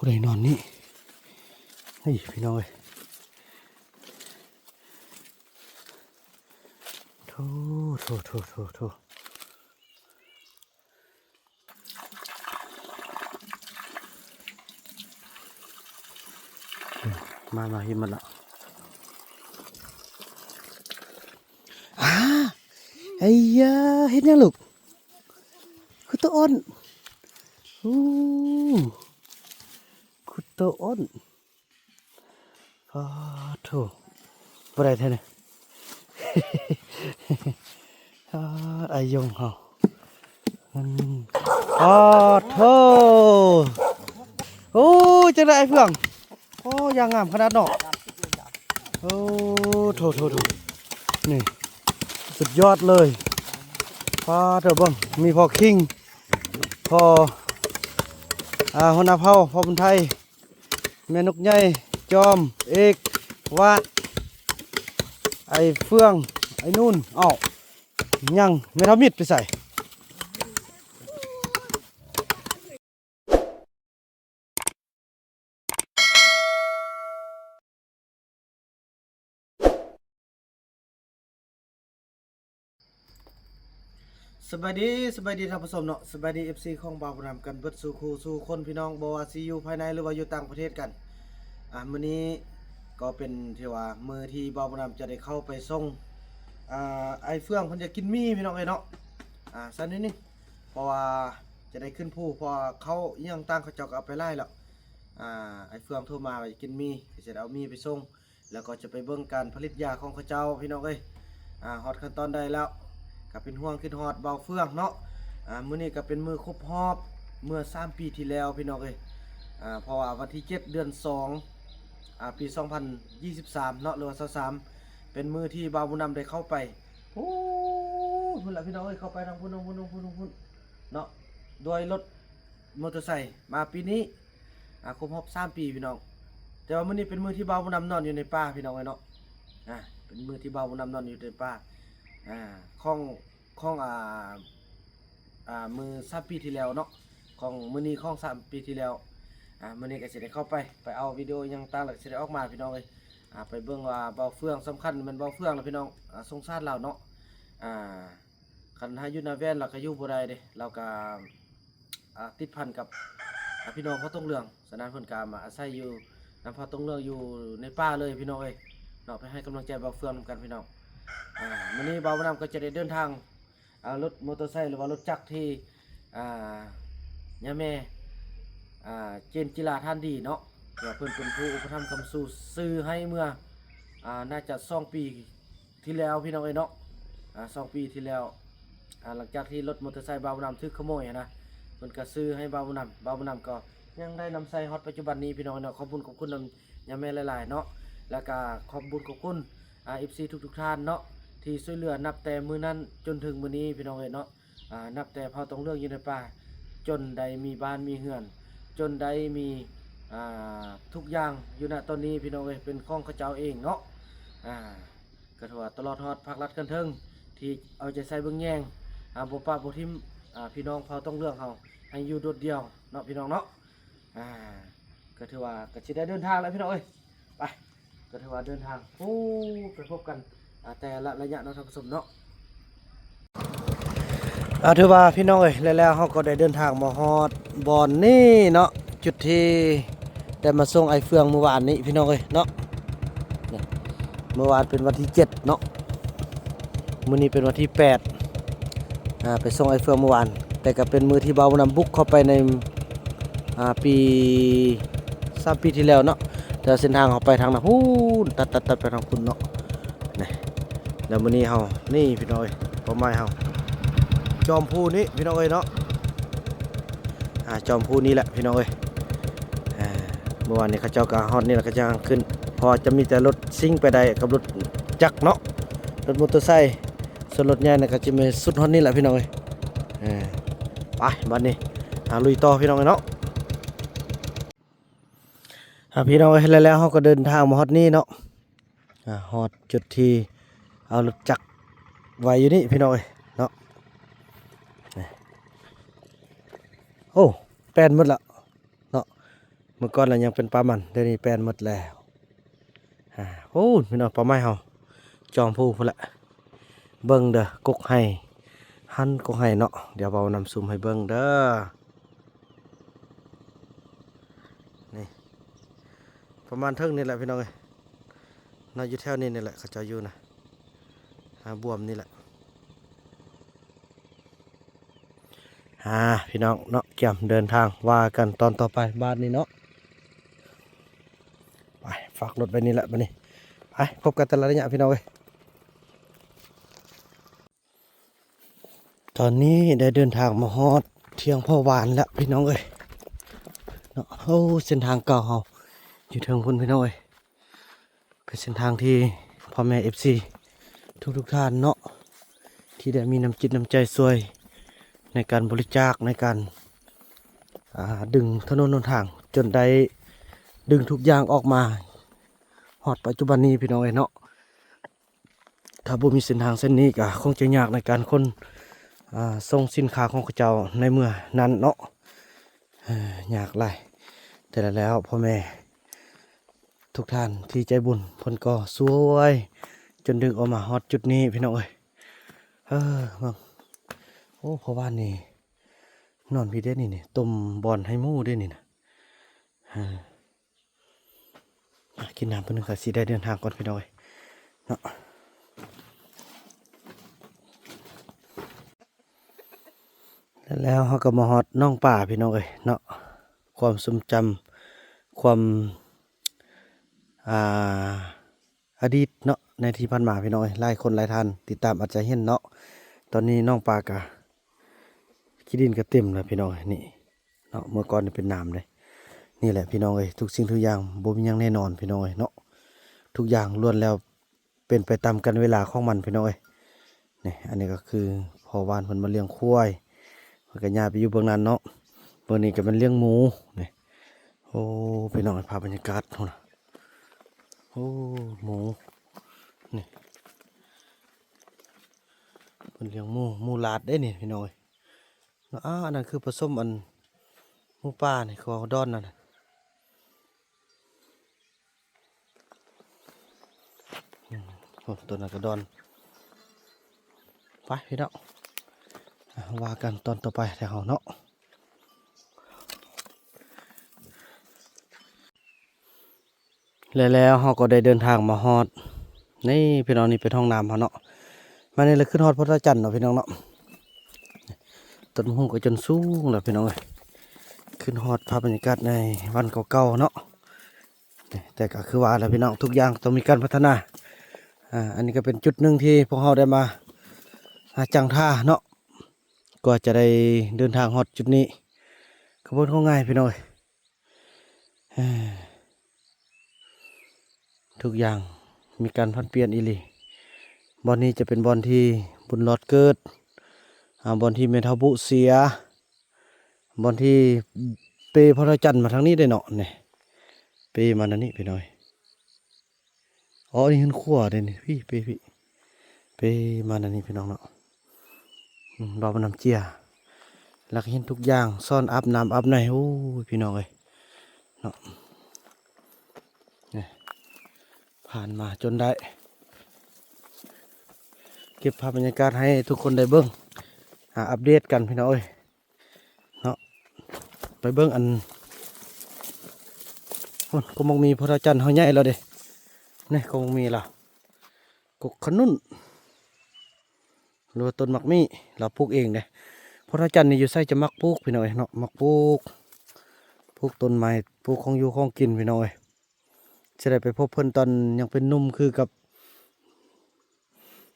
ຜູ້ໃດນອນນີ້ ນີ້ພີ່ນ້ອງເອີຍ ໂທ້ ໂທ້ ໂທ້ ໂທ້ ໂທ້ ມາ ມາ ເຫັນມັນລະ ອ້າ ໄອ້ຢາ ເຮັດຫຍັງລູກ? ຄືໂຕອ່ອນ ໂອ້ ຂຸດໂຕອ່ອນ ປາໂທ້ ບໍ່ໄດ້ແທ້ນີ້ ອາ ອາຍົງເຮົາ ອາໂທ້ ໂອ້ ຈັ່ງໃດອ້າຍເຟືອງ? ໂອ້ ຢ່າງງາມຂະໜາດເນາະ ໂອ້ ໂທ້ໆໆ ນີ້ ສຸດຍອດເລີຍ ປາໂທ້ ເບິ່ງ ມີພໍ່ຄິງ ພໍ່ ອາ ຫົວໜ້າເຜົ່າ ພໍ່ບຸນໄທ ແມ່ນົກໃຫຍ່ ຈອມ ເອກ ວາດ ໄອ້ເຟືອງ ໄອ້ນູນ ເອົ້າ ຍັງ ແມ່ເຖົ້າມິດໄປໃສ? ສະບາຍດີ ສະບາຍດີທ່ານຜູ້ຊົມເນາະ ສະບາຍດີ ເອັຟຊີ ຂອງບ່າວບຸນນຳກັນເບິດສູ່ຄູ່ສູ່ຄົນ ພີ່ນ້ອງ ບໍ່ວ່າຊິຢູ່ພາຍໃນ ຫຼືວ່າຢູ່ຕ່າງປະເທດກັນ ອາ ມື້ນີ້ກໍເປັນທີ່ວ່າມື້ທີ່ບ່າວບຸນນຳຈະໄດ້ເຂົ້າໄປສົ່ງ ອາ ອ້າຍເຟືອງເພິ່ນຢາກກິນໝີ່ ພີ່ນ້ອງເອີຍເນາະ ອາ ຊັ້ນນິດໜຶ່ງ ເພາະວ່າຈະໄດ້ຂຶ້ນພູ ເພາະວ່າເຂົ້າອີ່ຫຍັງຕ່າງເຂົາເຈົ້າກໍເອົາໄປຫຼາຍແລ້ວ ອາ ອ້າຍເຟືອງໂທມາວ່າຢາກກິນໝີ່ ກໍຈະໄດ້ເອົາໝີ່ໄປສົ່ງ ແລ້ວກໍຈະໄປເບິ່ງການຜະລິດຢາຂອງເຂົາເຈົ້າ ພີ່ນ້ອງເອີຍ ອາ ຮອດຂັ້ນຕອນໃດແລ້ວ ກໍເປັນຫ່ວງຄິດຮອດບ່າວເຟືອງເນາະ ອາ ມື້ນີ້ກໍເປັນມື້ຄົບຮອບເມື່ອສາມປີທີ່ແລ້ວ ພີ່ນ້ອງເອີຍ ອາ ເພາະວ່າວັນທີເຈັດ ເດືອນສອງ ອາ ປີສອງພັນຊາວສາມເນາະ ຫຼືວ່າຊາວສາມ ເປັນມື້ທີ່ບ່າວບຸນນຳໄດ້ເຂົ້າໄປ ໂອ້ ພຸ້ນລະ ພີ່ນ້ອງເອີຍ ເຂົ້າໄປທາງພຸ້ນ ທາງພຸ້ນ ທາງພຸ້ນ ທາງພຸ້ນເນາະ ດ້ວຍລົດມໍເຕີໄຊ ມາປີນີ້ ອາ ຄົບຮອບສາມປີ ພີ່ນ້ອງ ແຕ່ວ່າມື້ນີ້ເປັນມື້ທີ່ບ່າວບຸນນຳນອນຢູ່ໃນປ່າ ພີ່ນ້ອງເອີຍເນາະ ອາ ເປັນມື້ທີ່ບ່າວບຸນນຳນອນຢູ່ໃນປ່າ ອາ ຂອງ ຂອງ ອາ ອາ ມື້ສາມປີທີ່ແລ້ວເນາະ ຂອງມື້ນີ້ຂອງສາມປີທີ່ແລ້ວ ອາ ມື້ນີ້ກໍຊິໄດ້ເຂົ້າໄປ ໄປເອົາວິດີໂອຫຍັງຕ່າງ ແລ້ວກໍຊິໄດ້ອອກມາ ພີ່ນ້ອງເອີຍ ອາ ໄປເບິ່ງວ່າບ່າວເຟືອງ ສຳຄັນແມ່ນບ່າວເຟືອງລະ ພີ່ນ້ອງ ອາ ສົງສານລາວເນາະ ອາ ຄັນໃຫ້ຢູ່ໜ້າແວ່ນລາວກໍຢູ່ບໍ່ໄດ້ເດ້ ລາວກໍ ອາ ຕິດພັນກັບ ອາ ພີ່ນ້ອງເຜົ່າຕົງເຫຼືອງ ສະນັ້ນເພິ່ນກໍມາອາໄສຢູ່ນຳເຜົ່າຕົງເຫຼືອງຢູ່ໃນປ່າເລີຍ ພີ່ນ້ອງເອີຍເນາະ ໄປໃຫ້ກຳລັງໃຈບ່າວເຟືອງນຳກັນ ພີ່ນ້ອງ ອາ ມື້ນີ້ບ່າວບຸນນຳກໍຈະໄດ້ເດີນທາງ ອາ ລົດມໍເຕີໄຊ ຫຼືວ່າລົດຈັກທີ່ ອາ ຍາແມ່ ອາ ເຈນຈິລາທ່ານດີເນາະ ທີ່ວ່າເພິ່ນເປັນຜູ້ອຸປະຖຳຄ້ຳຊູ ຊື້ໃຫ້ເມື່ອ ອາ ໜ້າຈະສອງປີ ທີ່ແລ້ວ ພີ່ນ້ອງເອີຍເນາະ ອາ ສອງປີທີ່ແລ້ວ ອາ ຫຼັງຈາກທີ່ລົດມໍເຕີໄຊບ່າວບຸນນຳຖືກຂະໂມຍຫັ້ນນະ ເພິ່ນກໍຊື້ໃຫ້ບ່າວບຸນນຳ ບ່າວບຸນນຳກໍຍັງໄດ້ນຳໃຊ້ຮອດປັດຈຸບັນນີ້ ພີ່ນ້ອງເອີຍເນາະ ຂອບຄຸນ ຂອບຄຸນນຳຍາແມ່ຫຼາຍໆເນາະ ແລ້ວກໍຂອບບຸນຂອບຄຸນ ອາ ເອັຟຊີ ທຸກໆທ່ານເນາະ ທີ່ຊ່ວຍເຫຼືອນັບແຕ່ມື້ນັ້ນຈົນເຖິງມື້ນີ້ ພີ່ນ້ອງເອີຍເນາະ ອາ ນັບແຕ່ເຜົ່າຕົງເຫຼືອງຢູ່ໃນປ່າ ຈົນໄດ້ມີບ້ານມີເຮືອນ ຈົນໄດ້ມີ ອາ ທຸກຢ່າງຢູ່ນະຕອນນີ້ ພີ່ນ້ອງເອີຍ ເປັນຂອງເຂົາເຈົ້າເອງເນາະ ອາ ກໍຖືວ່າຕະຫຼອດຮອດພາກລັດຂັ້ນເທິງ ທີ່ເອົາໃຈໃສ່ເບິ່ງແຍງ ອາ ບໍ່ປະບໍ່ຖິ້ມ ອາ ພີ່ນ້ອງເຜົ່າຕົງເຫຼືອງເຮົາໃຫ້ຢູ່ໂດດດ່ຽວເນາະ ພີ່ນ້ອງເນາະ ອາ ກໍຖືວ່າກໍຊິໄດ້ເດີນທາງແລ້ວ ພີ່ນ້ອງເອີຍ ໄປ ກໍຖືວ່າເດີນທາງ ໂອ້ ໄປພົບກັນ ອາ ແຕ່ລະໄລຍະເນາະ ທ່ານຜູ້ຊົມເນາະ ອາ ຖືວ່າ ພີ່ນ້ອງເອີຍ ແລ້ວເຮົາກໍໄດ້ເດີນທາງມາຮອດບ່ອນນີ້ເນາະ ຈຸດທີ່ໄດ້ມາສົ່ງອ້າຍເຟືອງມື້ວານນີ້ ພີ່ນ້ອງເອີຍເນາະ ມື້ວານເປັນວັນທີເຈັດເນາະ ມື້ນີ້ເປັນວັນທີແປດ ອາ ໄປສົ່ງອ້າຍເຟືອງມື້ວານ ແຕ່ກໍເປັນມື້ທີ່ບ່າວບຸນນຳບຸກເຂົ້າໄປໃນ ອາ ປີ ສາມປີທີ່ແລ້ວເນາະ ແຕ່ເສັ້ນທາງເຮົາໄປທາງນັ້ນພຸ້ນ ຕັດໆໆໄປທາງພຸ້ນເນາະ ນີ້ ແລ້ວມື້ນີ້ເຮົາ ນີ້ ພີ່ນ້ອງເອີຍ ເປົ້າໝາຍເຮົາ ຈອມພູນີ້ ພີ່ນ້ອງເອີຍເນາະ ອາ ຈອມພູນີ້ແຫຼະ ພີ່ນ້ອງເອີຍ ອາ ເມື່ອວານນີ້ເຂົາເຈົ້າກໍຮອດນີ້ແລ້ວ ເຂົາເຈົ້າຍັງຂຶ້ນ ເພາະວ່າຈະມີແຕ່ລົດຊິງໄປໄດ້ກັບລົດຈັກເນາະ ລົດມໍເຕີໄຊ ສ່ວນລົດໃຫຍ່ນັ້ນກໍຈະມາສຸດຮອດນີ້ແຫຼະ ພີ່ນ້ອງເອີຍ ເອີ ໄປ ບັດນີ້ ອາ ລຸຍຕໍ່ ພີ່ນ້ອງເອີຍເນາະ ອາ ພີ່ນ້ອງເອີຍ ແລ້ວເຮົາກໍເດີນທາງມາຮອດນີ້ເນາະ ອາ ຮອດຈຸດທີ່ເອົາລົດຈັກໄວ້ຢູ່ນີ້ ພີ່ນ້ອງເອີຍເນາະ ໂອ້ ແປນໝົດລະ ເນາະ ມື້ກ່ອນລະຍັງເປັນປ່າມັນ ດຽວນີ້ແປນໝົດແລ້ວ. ອາ ໂອ້ ພີ່ນ້ອງ ປ່າໄມ້ເຮົາຈອມພູພຸ້ນລະ. ເບິ່ງເດີ ກົກໄຮ່ ຫັ້ນ ກົກໄຮ່ເນາະ. ດຽວເບົານຳຊູມໃຫ້ເບິ່ງເດີ. ນີ້ ປະມານເທິງນີ້ແຫຼະພີ່ນ້ອງເອີຍເນາະ. ຢູ່ແຖວນີ້ນີ້ແຫຼະ ເຂົາເຈົ້າຢູ່ນະ ຫາບວມນີ້ແຫຼະ. ອາ ພີ່ນ້ອງເນາະ ກຽມເດີນທາງວ່າກັນຕອນຕໍ່ໄປບາດນີ້ເນາະ. ໄປ ຝາກລົດໄວ້ນີ້ແຫຼະບາດນີ້. ໄປ ພົບກັນແຕ່ລະໄລຍະພີ່ນ້ອງເອີຍ. ຕອນນີ້ໄດ້ເດີນທາງມາຮອດທ່ຽງພໍ່ຫວານແລ້ວພີ່ນ້ອງເອີຍເນາະ. ໂອ້ ເສັ້ນທາງເກົ່າເຮົາຢູ່ເທິງພຸ້ນພີ່ນ້ອງເອີຍ. ເປັນເສັ້ນທາງທີ່ພໍ່ແມ່ເອັຟຊີທຸກໆທ່ານເນາະ ທີ່ໄດ້ມີນ້ຳຈິດນ້ຳໃຈຊ່ວຍໃນການບໍລິຈາກ ໃນການ ອ່າ ດຶງຖະໜົນຫົນທາງ ຈົນໄດ້ດຶງທຸກຢ່າງອອກມາຮອດປັດຈຸບັນນີ້ພີ່ນ້ອງເອີຍເນາະ. ຖ້າບໍ່ມີເສັ້ນທາງເສັ້ນນີ້ກະຄົງຈະຍາກໃນການຂົນ ອາ ສົ່ງສິນຄ້າຂອງເຂົາເຈົ້າໃນເມື່ອນັ້ນເນາະ. ຍາກຫຼາຍ ແຕ່ລະແລ້ວພໍ່ແມ່ ທຸກທ່ານທີ່ໃຈບຸນເພິ່ນກໍຊ່ວຍຈົນດຶງອອກມາຮອດຈຸດນີ້ພີ່ນ້ອງເອີຍ. ເອີ ເບິ່ງ ໂອ້ ພໍ່ຫວານນີ້ນອນພີ້ເດ້ນີ້ ນີ້ ຕົ້ມບ່ອນໃຫ້ໝູເດ້ນີ້ນະ. ເອີ ອາ ກິນນ້ຳເພິ່ນໜຶ່ງ ກະຊິໄດ້ເດີນທາງກ່ອນພີ່ນ້ອງເອີຍເນາະ. ແລ້ວເຮົາກໍມາຮອດໜອງປາພີ່ນ້ອງເອີຍເນາະ. ຄວາມຊົງຈຳ ຄວາມ ອ່າ ອະດີດເນາະ ໃນທີ່ຜ່ານມາພີ່ນ້ອງເອີຍ ຫຼາຍຄົນຫຼາຍທ່ານຕິດຕາມອາດຈະເຫັນເນາະ. ຕອນນີ້ໜອງປາກະ ຂີ້ດິນກະເຕັມແລ້ວພີ່ນ້ອງເອີຍ ນີ້ເນາະ. ເມື່ອກ່ອນນີ້ເປັນນ້ຳເດ້. ນີ້ແຫຼະພີ່ນ້ອງເອີຍ ທຸກສິ່ງທຸກຢ່າງບໍ່ມີຫຍັງແນ່ນອນພີ່ນ້ອງເອີຍເນາະ. ທຸກຢ່າງລ້ວນແລ້ວ ເປັນໄປຕາມການເວລາຂອງມັນພີ່ນ້ອງເອີຍ. ນີ້ ອັນນີ້ກໍຄືພໍ່ຫວານເພິ່ນມາລ້ຽງຄວາຍ ເພິ່ນກໍຍ້າຍໄປຢູ່ເບື້ອງນັ້ນເນາະ. ເບື້ອງນີ້ກໍແມ່ນລ້ຽງໝູ ນີ້. ໂອ້ ພີ່ນ້ອງ ພາບບັນຍາກາດພຸ້ນນະ. ໂອ້ ໝູ ນີ້ ເພິ່ນລ້ຽງໝູ ໝູຫຼາດເດ້ນີ້ພີ່ນ້ອງເອີຍ. ອາ ອັນນັ້ນຄືປະສົມອັນໝູປ່ານີ້ ເຂົາເວົ້າດອນນັ້ນນະ. ອືມ ໂອ້ ຕົວນັ້ນກະດອນ. ໄປພີ່ນ້ອງ ອ່າ ວ່າກັນຕອນຕໍ່ໄປແລ້ວເຮົາເນາະ. ແລະແລ້ວເຮົາກໍໄດ້ເດີນທາງມາຮອດ ນີ້ພີ່ນ້ອງ ນີ້ເປັນຫ້ອງນ້ຳເຮົາເນາະ. ມານີ້ລະຂຶ້ນຮອດພະທາດຈັນເນາະພີ່ນ້ອງເນາະ. ຕົ້ນໝາກຫຸ່ງກໍຈົນສູງແລ້ວພີ່ນ້ອງເອີຍ. ຂຶ້ນຮອດພາບບັນຍາກາດໃນວັນເກົ່າໆເນາະ. ແຕ່ກໍຄືວ່າແຫຼະພີ່ນ້ອງ ທຸກຢ່າງຕ້ອງມີການພັດທະນາ. ອາ ອັນນີ້ກໍເປັນຈຸດໜຶ່ງທີ່ພວກເຮົາໄດ້ມາ ມາຈັ່ງທ່າເນາະ ກວ່າຈະໄດ້ເດີນທາງຮອດຈຸດນີ້. ກໍບໍ່ແມ່ນຂອງງ່າຍພີ່ນ້ອງເອີຍ. ເອີ ທຸກຢ່າງມີການຜັດປ່ຽນອີ່ຫຼີ. ບ່ອນນີ້ຈະເປັນບ່ອນທີ່ບຸນຫຼອດເກີດ, ອາ ບ່ອນທີ່ແມ່ເຖົ້າບຸເສຍ, ບ່ອນທີ່ເປພໍ່ເຖົ້າຈັນມາທາງນີ້ເດ້ເນາະ. ນີ້ ເປມາທາງນີ້ພີ່ນ້ອງ. ອໍ ອັນນີ້ເຮືອນຄົວເດ້ນີ້ ພີ້ ເປພີ້ ເປມາອັນນີ້ພີ່ນ້ອງເນາະ. ອືມ ເວົ້ານຳເຈ້ຍ ຫຼັກເຫັນທຸກຢ່າງ ຊ້ອນອາບນ້ຳອາບໃນ. ໂອ້ຍ ພີ່ນ້ອງເອີຍເນາະ. ນີ້ ຜ່ານມາຈົນໄດ້ເກັບພາບບັນຍາກາດໃຫ້ທຸກຄົນໄດ້ເບິ່ງ ອາ ອັບເດດກັນພີ່ນ້ອງເອີຍ. ເນາະ ໄປເບິ່ງອັນ ພຸ້ນ ກົກໝາກມີ່ພໍ່ເຖົ້າຈັນເຮົາໃຫຍ່ແລ້ວເດ້. ນີ້ ກົກໝາກມີ່ລາວ ກົກຂະໜຸນ ຫຼືວ່າຕົ້ນໝາກມີ່ ລາວປູກເອງເດ້. ພໍ່ເຖົ້າຈັນນີ້ຢູ່ໃສຈະມັກປູກພີ່ນ້ອງເອີຍເນາະ, ມັກປູກ ປູກຕົ້ນໄມ້ ປູກຂອງຢູ່ຂອງກິນພີ່ນ້ອງເອີຍ. ຊິໄດ້ໄປພົບເພິ່ນຕອນຍັງເປັນໜຸ່ມຄືກັບ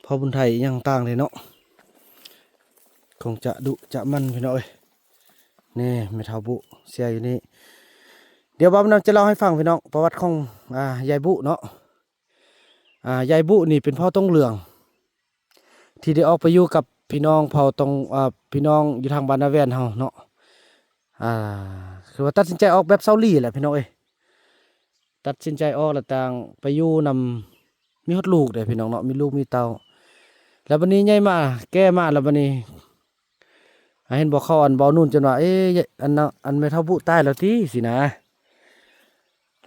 ພໍ່ບຸນໄທອີ່ຫຍັງຕ່າງເດ້ເນາະ. ຄົງຈະດຸຈະໝັ່ນພີ່ນ້ອງເອີຍ. ນີ້ແມ່ເຖົ້າບຸເສຍຢູ່ນີ້. ດຽວບ່າວນຳຈະເລົ່າໃຫ້ຟັງພີ່ນ້ອງ ປະຫວັດຂອງ ອາ ຍາຍບຸເນາະ. ອາ ຍາຍບຸນີ້ເປັນເຜົ່າຕົງເຫຼືອງ ທີ່ໄດ້ອອກໄປຢູ່ກັບພີ່ນ້ອງເຜົ່າຕົງ ອາ ພີ່ນ້ອງຢູ່ທາງບ້ານນາແວ່ນເຮົາເນາະ. ອາ ຄືວ່າຕັດສິນໃຈອອກແບບເຊົາຫຼີແຫຼະພີ່ນ້ອງເອີຍ. ຕັດສິນໃຈອອກແລ້ວຕ່າງໄປຢູ່ນຳ ມີຮອດລູກເດ້ພີ່ນ້ອງເນາະ ມີລູກມີເຕົ້າ. ແລ້ວບັດນີ້ໃຫຍ່ມາ ແກ່ມາ ແລ້ວບັດນີ້ ອາ ເຫັນບໍ່ ເຂົາ ອັນ ເວົ້າໜູນຈົນວ່າ ເອ ອັນ ອັນແມ່ເຖົ້າບຸຕາຍແລ້ວຕິ ຊີ້ນະ.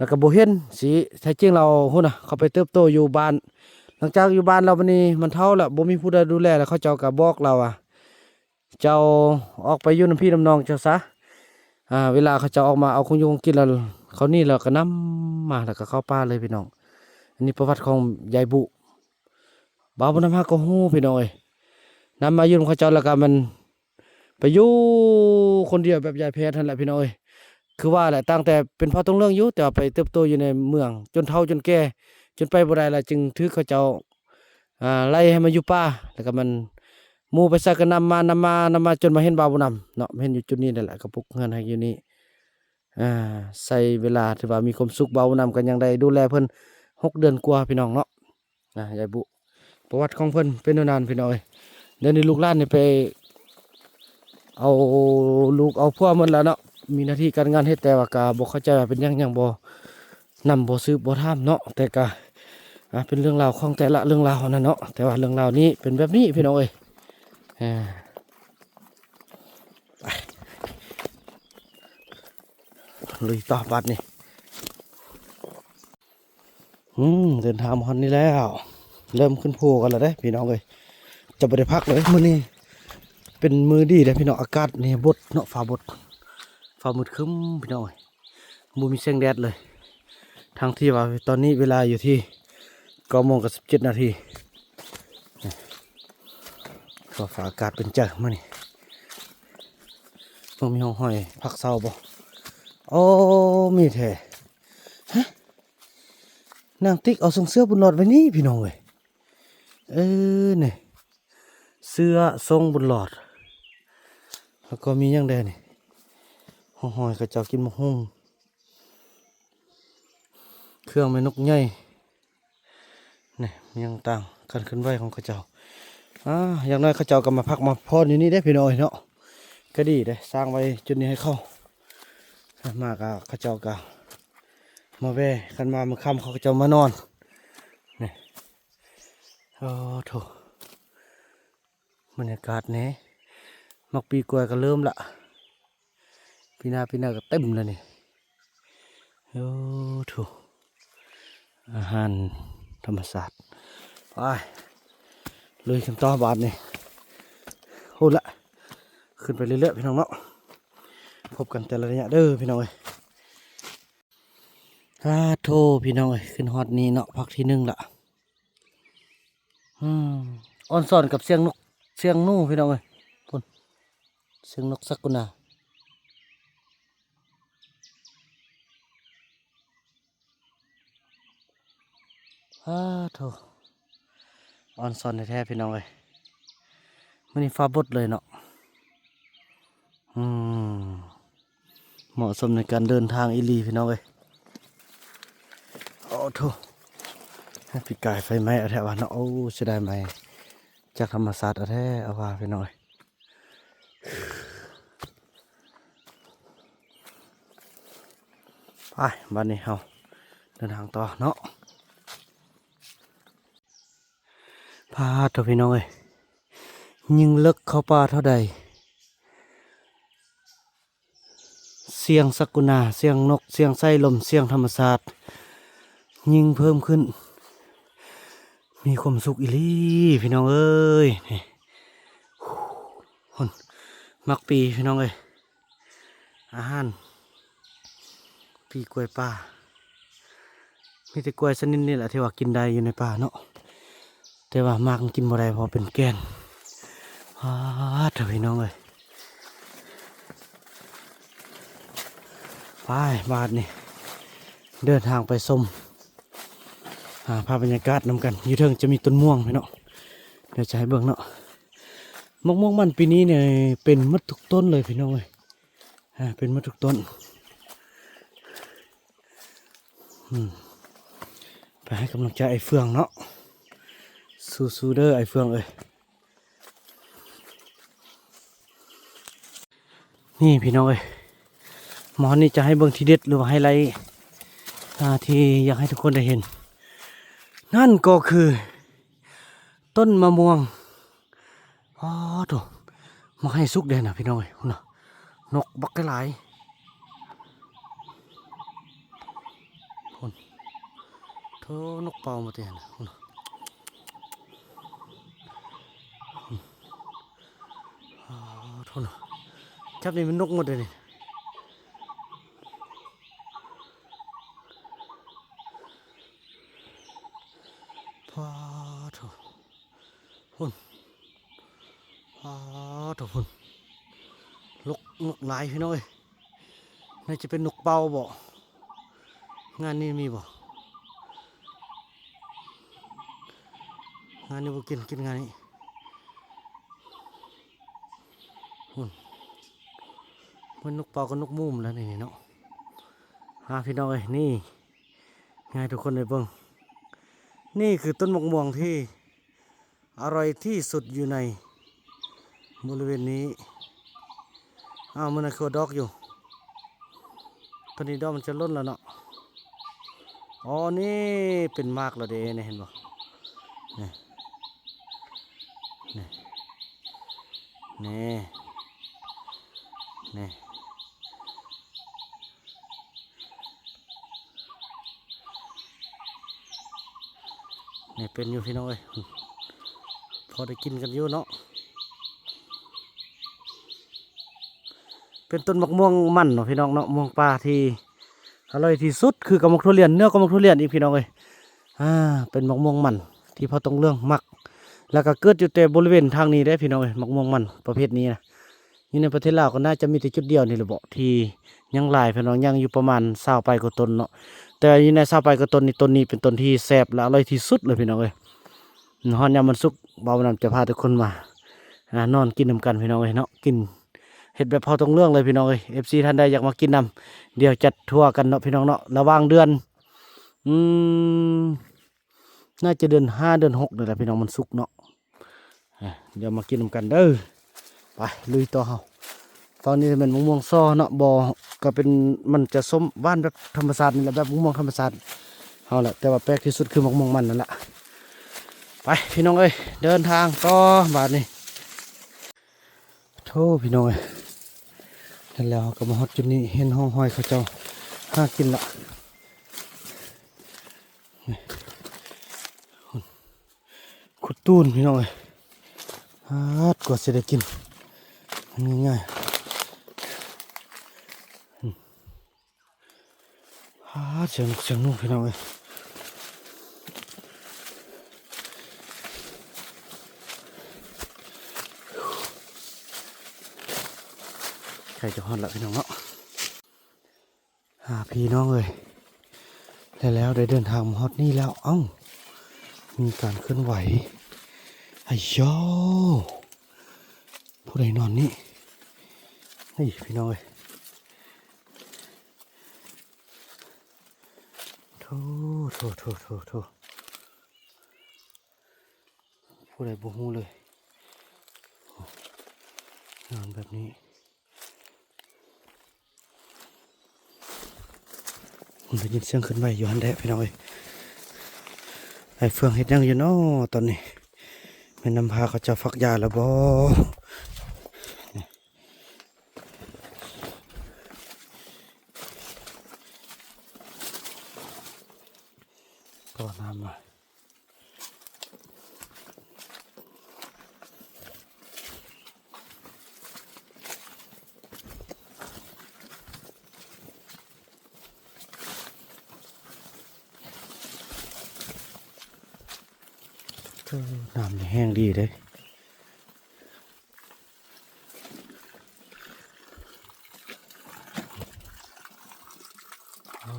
ລະກະບໍ່ເຫັນ ຊິແທ້ຈິງລາວພຸ້ນນະ ເຂົາໄປເຕີບໂຕຢູ່ບ້ານ. ຫຼັງຈາກຢູ່ບ້ານແລ້ວ ບາດນີ້ມັນເຖົ້າແລ້ວ ບໍ່ມີຜູ້ໃດດູແລ ແລ້ວເຂົາເຈົ້າກະບອກລາວວ່າ ເຈົ້າອອກໄປຢູ່ນຳພີ່ນຳນ້ອງເຈົ້າຊະ. ອາ ເວລາເຂົາເຈົ້າອອກມາເອົາຂອງຢູ່ຂອງກິນແລ້ວ ເຂົາໜີແລ້ວກະນຳມາ ແລ້ວກະເຂົ້າປ່າເລີຍພີ່ນ້ອງ. ອັນນີ້ປະຫວັດຂອງຍາຍບຸ ບ່າວບຸນນຳຫາກະຮູ້ພີ່ນ້ອງເອີຍ. ນຳມາຢູ່ນຳເຂົາເຈົ້າ ແລ້ວກະມັນໄປຢູ່ຄົນດຽວແບບຍາຍແພດຫັ້ນແຫຼະພີ່ນ້ອງເອີຍ. ຄືວ່າແຫຼະ ຕັ້ງແຕ່ເປັນເຜົ່າຕົງເຫຼືອງຢູ່ ແຕ່ວ່າໄປເຕີບໂຕຢູ່ໃນເມືອງ ຈົນເຖົ້າຈົນແກ່ ຈົນໄປບໍ່ໄດ້ແລ້ວ ຈຶ່ງຖືກເຂົາເຈົ້າ ອ່າ ໄລ່ໃຫ້ມາຢູ່ປ່າ. ແລ້ວກະມັນ ໝູ່ໄປໃສກະນຳມາ ນຳມາ ນຳມາ ຈົນມາເຫັນບ່າວບຸນນຳເນາະ ມາເຫັນຢູ່ຈຸດນີ້ແຫຼະ ກະປຸກເຮືອນໃຫ້ຢູ່ນີ້. ອ່າ ໃຊ້ເວລາຖືວ່າມີຄວາມສຸກ ບ່າວບຸນນຳກະຍັງໄດ້ດູແລເພິ່ນຫົກເດືອນກວ່າພີ່ນ້ອງເນາະ. ນະ ຍາຍບຸ ປະຫວັດຂອງເພິ່ນເປັນແນວນັ້ນພີ່ນ້ອງເອີຍ. ດຽວນີ້ລູກຫຼານນີ້ໄປເອົາລູກເອົາຜົວໝົດແລ້ວເນາະ ມີໜ້າທີ່ການງານເຮັດ ແຕ່ວ່າກະບໍ່ເຂົ້າໃຈວ່າເປັນຫຍັງ ຍັງບໍ່ນຳ ບໍ່ສືບ ບໍ່ຖາມເນາະ. ແຕ່ກະ ອ່າ ເປັນເລື່ອງລາວຂອງແຕ່ລະເລື່ອງລາວຫັ້ນນະເນາະ. ແຕ່ວ່າເລື່ອງລາວນີ້ເປັນແບບນີ້ພີ່ນ້ອງເອີຍ. ເອີ ໄປ ລຸຍຕໍ່ບາດນີ້. ອືມ ເດີນທາງມາຮອດນີ້ແລ້ວ ເລີ່ມຂຶ້ນພູກັນແລ້ວເດ້ພີ່ນ້ອງເອີຍ. ຈະບໍ່ໄດ້ພັກເລີຍມື້ນີ້ ເປັນມື້ດີເດ້ພີ່ນ້ອງ. ອາກາດນີ້ບົດເນາະ ຟ້າບົດ ຟ້າມືດຄຶ້ມພີ່ນ້ອງເອີຍ. ບໍ່ມີແສງແດດເລີຍ ທັງທີ່ວ່າຕອນນີ້ເວລາຢູ່ທີ່ເກົ້າໂມງກັບສິບເຈັດນາທີ. ກໍຟ້າອາກາດເປັນໃຈມື້ນີ້ ເບິ່ງມີຮ່ອງຮອຍພັກເຊົາບໍ່? ໂອ້ ມີແທ້. ຮະ ນາງຕິກເອົາຊົງເສື້ອບຸນຫຼອດໄວ້ນີ້ພີ່ນ້ອງເອີຍ. ເອີ ນີ້ ເສື້ອຊົງບຸນຫຼອດ. ແລ້ວກໍມີຫຍັງແດ່ນີ້? ຮ່ອງຮອຍເຂົາເຈົ້າກິນໝາກຫຸ່ງ ເຄື່ອງແມ່ນົກໃຫຍ່. ນີ້ ມີຫຍັງຕ່າງ ການເຄື່ອນໄຫວຂອງເຂົາເຈົ້າ. ອາ ຢ່າງໜ້ອຍເຂົາເຈົ້າກໍມາພັກມາຜ່ອນຢູ່ນີ້ເດ້ພີ່ນ້ອງເອີຍເນາະ. ກໍດີເດ້ ສ້າງໄວ້ຈຸດນີ້ໃຫ້ເຂົາ. ມາກໍເຂົາເຈົ້າກໍມາແວ່ ຄັນມາມື້ຄ່ຳເຂົາກໍຈະມານອນ. ນີ້ ໂອ້ໂທ້ ບັນຍາກາດແດ່. ໝາກປີກລ້ວຍກໍເລີ່ມລະ ປີໜ້າ ປີໜ້າກໍເຕັມແລ້ວນີ້. ໂອ້ໂທ້ ອາຫານທຳມະຊາດ. ໄປ ລຸຍຂຶ້ນຕໍ່ບາດນີ້. ໂຫລະ ຂຶ້ນໄປເລື້ອຍໆ ພີ່ນ້ອງເນາະ. ພົບກັນແຕ່ລະໄລຍະເດີພີ່ນ້ອງເອີຍ. ອາໂທ້ ພີ່ນ້ອງເອີຍ ຂຶ້ນຮອດນີ້ເນາະ ພັກທີໜຶ່ງລະ. ອືມ ອອນຊອນກັບສຽງນົກ ສຽງໜູພີ່ນ້ອງເອີຍ. ພຸ້ນ ສຽງນົກສັກກຸນາ. ອາໂທ້ ອອນຊອນແທ້ໆ ພີ່ນ້ອງເອີຍ. ມື້ນີ້ຟ້າບົດເລີຍເນາະ. ອືມ ເໝາະສົມໃນການເດີນທາງອີ່ຫຼີພີ່ນ້ອງເອີຍ. ໂອ້ໂທ້ ປີກາຍໄຟໄໝ້ເອົາແທ້ວ່າເນາະ. ໂອ້ ເສຍດາຍໄໝ້ຈາກທຳມະຊາດເອົາແທ້ເອົາວ່າພີ່ນ້ອງເອີຍ. ໄປ ບາດນີ້ເຮົາເດີນທາງຕໍ່ເນາະ. ພາດໂທ້ ພີ່ນ້ອງເອີຍ ຍິ່ງເລິກເຂົ້າປ່າເທົ່າໃດ ສຽງສັກກຸນາ ສຽງນົກ ສຽງສາຍລົມ ສຽງທຳມະຊາດຍິ່ງເພີ່ມຂຶ້ນ ມີຄວາມສຸກອີ່ຫຼີພີ່ນ້ອງເອີຍ. ນີ້ ພຸ້ນ ໝາກປີພີ່ນ້ອງເອີຍ. ອາຫານປີກລ້ວຍປ່າ ມີແຕ່ກ້ວຍຊະນິດນີ້ແຫຼະທີ່ວ່າກິນໄດ້ຢູ່ໃນປ່າເນາະ ແຕ່ວ່າໝາກມັນກິນບໍ່ໄດ້ເພາະເປັນແກ່ນ. ອາໂທ້ ພີ່ນ້ອງເອີຍ ໄປ ບາດນີ້ເດີນທາງໄປຊົມ ຫາພາບບັນຍາກາດນຳກັນ. ຢູ່ເທິງຈະມີຕົ້ນມ່ວງພີ່ນ້ອງ ດຽວຈະໃຫ້ເບິ່ງເນາະ. ໝາກມ່ວງມັນປີນີ້ນີ້ເປັນໝົດທຸກຕົ້ນເລີຍພີ່ນ້ອງເອີຍ. ອາ ເປັນໝົດທຸກຕົ້ນ. ອືມ ໄປໃຫ້ກຳລັງໃຈອ້າຍເຟືອງເນາະ. ສູ້ໆເດີອ້າຍເຟືອງເອີຍ. ນີ້ພີ່ນ້ອງເອີຍ ມາຮອດນີ້ຈະໃຫ້ເບິ່ງທີເດັດ ຫຼືວ່າໄຮໄລ ອາ ທີ່ຢາກໃຫ້ທຸກຄົນໄດ້ເຫັນ ນັ້ນກໍຄື ຕົ້ນມະມ່ວງ. ອໍໂທ້ ໝາກໄຮສຸກແດ່ນະພີ່ນ້ອງເອີຍ. ພຸ້ນນະ ນົກບັກຫຼາຍ. ພຸ້ນ ໂທ້ ນົກເປົ້າມາແຕ່ຫັ້ນ ພຸ້ນ ອາ ໂທ້ ຈັບນີ້ແມ່ນນົກໝົດເດ້ນີ້ ປາໂທ້. ພຸ້ນ ປາໂທ້ ພຸ້ນ ນົກ ນົກຫຼາຍພີ່ນ້ອງເອີຍ ໜ້າຈະເປັນນົກເປົ້າບໍ ງານນີ້ມີບໍ ງານນີ້ບໍ່ກິນ ກິນງານນີ້ ພຸ້ນ ເປັນນົກເປົ້າກັບນົກມູມແລ້ວນີ້ເນາະ ຫາ ພີ່ນ້ອງເອີຍ ນີ້ ໃຫ້ທຸກຄົນໄດ້ເບິ່ງ ນີ້ຄືຕົ້ນໝາກມ່ວງທີ່ອະຮ່ອຍທີ່ສຸດຢູ່ໃນບໍລິເວນນີ້ ອ້າວ ມື້ນັ້ນຄືວ່າດອກຢູ່ ຕອນນີ້ດອກມັນຈະຫຼົ່ນແລ້ວເນາະ ອໍ ນີ້ເປັນໝາກແລ້ວເດ້ ນີ້ເຫັນບໍ່ ນີ້ ນີ້ ນີ້ ນີ້. ນີ້ເປັນຢູ່ພີ່ນ້ອງເອີຍ ພໍໄດ້ກິນກັນຢູ່ເນາະ ເປັນຕົ້ນໝາກມ່ວງມັນເນາະພີ່ນ້ອງເນາະ ມ່ວງປ່າທີ່ອະຮ່ອຍທີ່ສຸດ ຄືກັບໝາກຖົ່ວລຽນ ເໜືອກວ່າໝາກຖົ່ວລຽນອີກພີ່ນ້ອງເອີຍ ອາ ເປັນໝາກມ່ວງມັນທີ່ພໍ່ຕົງເລື່ອງມັກ ແລ້ວກໍເກີດຢູ່ແຕ່ບໍລິເວນທາງນີ້ເດ້ພີ່ນ້ອງເອີຍ ໝາກມ່ວງມັນປະເພດນີ້ນະ. ຢູ່ໃນປະເທດລາວກໍໜ້າຈະມີແຕ່ຈຸດດຽວນີ້ແຫຼະເບາະ ທີ່ຍັງຫຼາຍ ເພິ່ນວ່າຍັງຢູ່ປະມານຊາວປາຍກວ່າຕົ້ນເນາະ ແຕ່ຢູ່ໃນຊາວປາຍກວ່າຕົ້ນນີ້ ຕົ້ນນີ້ເປັນຕົ້ນທີ່ແຊບ ແລະ ອະຮ່ອຍທີ່ສຸດເລີຍພີ່ນ້ອງເອີຍ ຮອດຍາມວັນສຸກ ບ່າວບຸນນຳຈະພາທຸກຄົນມາ ອາ ນອນກິນນຳກັນພີ່ນ້ອງເອີຍເນາະ ກິນ ເຮັດແບບເຜົາທອງເຫຼືອງເລີຍພີ່ນ້ອງເອີຍ ເອັຟຊີ ທ່ານໃດຢາກມາກິນນຳ ດຽວຈັດທົວກັນເນາະພີ່ນ້ອງເນາະ ລະຫວ່າງເດືອນ ອືມ ໜ້າຈະເດືອນຫ້າເດືອນຫົກນີ້ແຫຼະພີ່ນ້ອງ ມັນສຸກເນາະ ເອີ ດຽວມາກິນນຳກັນເດີ ໄປລຸຍຕໍ່ເຮົາ ຝັ່ງນີ້ແມ່ນໝາກມ່ວງສໍເນາະ ບໍ່ ກໍເປັນ ມັນຈະສົ້ມຫວານແບບທຳມະຊາດນີ້ແຫຼະ ແບບໝາກມ່ວງທຳມະຊາດເຮົາແຫຼະ ແຕ່ວ່າແປກທີ່ສຸດຄືໝາກມ່ວງມັນນັ້ນລະ ໄປພີ່ນ້ອງເອີຍ ເດີນທາງຕໍ່ບາດນີ້ ໂທ້ ພີ່ນ້ອງເອີຍ ແລ້ວເຮົາກໍມາຮອດຈຸດນີ້ ເຫັນຮ່ອງຮອຍເຂົາເຈົ້າຫາກິນລະ ຂຸດຕູນພີ່ນ້ອງເອີຍ ປາດ ກວ່າຊິໄດ້ກິນ ມັນງ່າຍໆ ອືມ ປາດ ສຽງນົກສຽງໜູພີ່ນ້ອງເອີຍ ໃກ້ຈະຮອດລະພີ່ນ້ອງເນາະ. ອ່າ ພີ່ນ້ອງເອີຍ ແລ້ວ ແລ້ວໄດ້ເດີນທາງມາຮອດນີ້ແລ້ວ ເອົ້າ ມີການເຄື່ອນໄຫວ ໄອ້ໂຢ ຜູ້ໃດນອນນີ້ ເຮີ້ຍ ພີ່ນ້ອງເອີຍ ໂທ້ ໂທ້ ໂທ້ ໂທ້ ໂທ້ ຜູ້ໃດບໍ່ຮູ້ເລີຍ ນອນແບບນີ້. ໄດ້ຍິນສຽງເຄື່ອນໄຫວຢູ່ຫັ້ນແຫຼະພີ່ນ້ອງເອີຍ ໄອ້ເຟືອງເຮັດຫຍັງຢູ່ນໍຕອນນີ້ ແມ່ນນຳພາເຂົາເຈົ້າຝັກຢາແລ້ວບໍ ກໍນ້ຳມາ. ເອີ ນ້ຳນີ້ແຮງດີເດ້. ໂອ້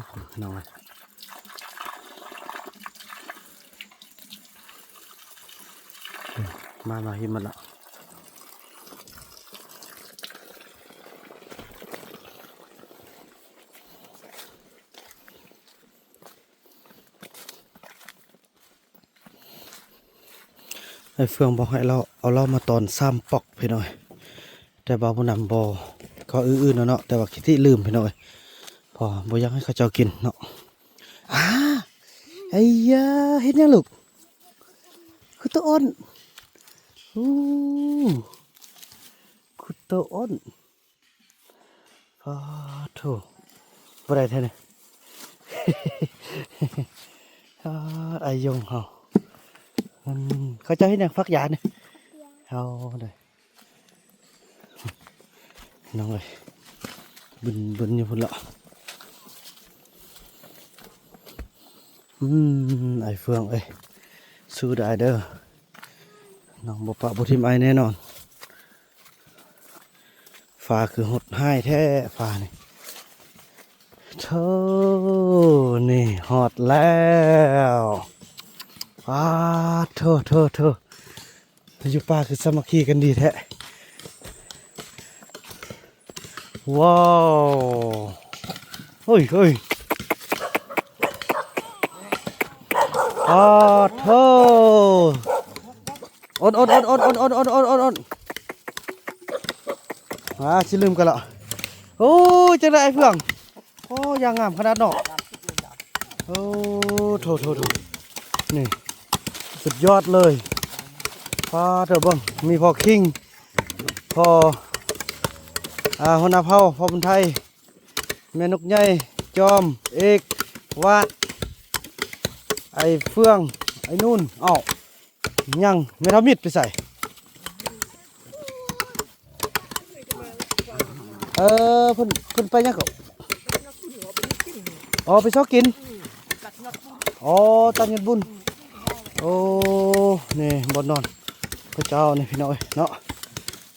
ພີ່ນ້ອງເອີຍ ມາ ມາ ເຫັນໝົດລະ. ໄອ້ເຟືອງບອກໃຫ້ເຮົາເອົາເຫຼົ້າມາຕອນສາມປ໋ອກພີ່ນ້ອງ ແຕ່ບ່າວບຸນນຳບໍ່ ກໍອື່ນໆເນາະ ແຕ່ວ່າຂີ້ຕິລືມພີ່ນ້ອງເອີຍ ເພາະບໍ່ຢາກໃຫ້ເຂົາເຈົ້າກິນເນາະ. ອາ ໄອ້ຢາ ເຮັດຫຍັງລູກ ຄືໂຕອ່ອນ ໂອ້ ຄືໂຕອ່ອນ. ປາໂທ້ ບໍ່ໄດ້ແທ້ນີ້ ອາ ອ້າຍຍົງເຮົາ ອືມ ເຂົາເຈົ້າເຮັດຫຍັງ? ຝັກຢານີ້ ເອົາເດີ ນ້ອງເອີຍ ບຶນໆຢູ່ພຸ້ນລະ. ອືມ ອ້າຍເຟືອງເອີຍ ສູ້ໄດ້ເດີ ນ້ອງບໍ່ປະບໍ່ຖິ້ມອ້າຍແນ່ນອນ. ຟ້າຄືໂຫດຮ້າຍແທ້ຟ້ານີ້ ໂທ້ ນີ້ຮອດແລ້ວ ປາດໂທ້ໆໆ ຢູ່ປ່າຄືສາມັກຄີກັນດີແທ້ ວ້າວ ເຮີ້ຍ ເຮີ້ຍ ປາດໂທ້ ອົດໆໆໆໆໆ ອາ ຊິລືມກັນລະ ໂອ້ຍ ຈັ່ງໃດອ້າຍເຟືອງ? ໂອ້ ຢ່າງງາມຂະໜາດເນາະ ໂອ້ ໂທ້ໆໆ ນີ້ສຸດຍອດເລີຍ ປາດເດີ ເບິ່ງ ມີພໍ່ຄິງ ພໍ່ ອາ ຫົວໜ້າເຜົ່າ ພໍ່ບຸນໄທ ແມ່ນົກໃຫຍ່ ຈອມ ເອກ ວາດ ອ້າຍເຟືອງ ອ້າຍນູນ ເອົ້າ ຍັງ ແມ່ເຖົ້າມິດໄປໃສ? ເອີ ເພິ່ນ ເພິ່ນໄປຫຍັງເກາະ? ອໍ ໄປຊອກກິນ ອໍ ຕັດຍອດບຸນ ໂອ້ ນີ້ບ່ອນນອນເຂົາເຈົ້ານີ້ພີ່ນ້ອງເອີຍເນາະ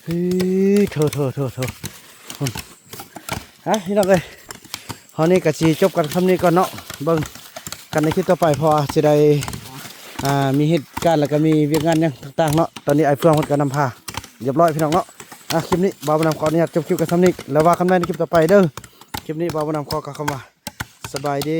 ເຮີ້ຍ ເທີໆໆ ພຸ້ນ ຮະ ພີ່ນ້ອງເອີຍ ເຮົານີ້ກະຊິຈົບກັນສ່ຳນີ້ກ່ອນເນາະ ເບິ່ງກັນໃນຄລິບຕໍ່ໄປ ເພາະວ່າຊິໄດ້ ອ່າ ມີເຫດການ ແລ້ວກະມີວຽກງານຫຍັງຕ່າງໆເນາະ ຕອນນີ້ອ້າຍເຟືອງເພິ່ນກະນຳພາຮຽບຮ້ອຍພີ່ນ້ອງເນາະ ອ່າ ຄລິບນີ້ບ່າວບຸນນຳຂໍອະນຸຍາດຈົບຄລິບກັນສ່ຳນີ້ ແລ້ວວ່າກັນໃໝ່ໃນຄລິບຕໍ່ໄປເດີ ຄລິບນີ້ບ່າວບຸນນຳຂໍກ່າວຄຳວ່າ ສະບາຍດີ.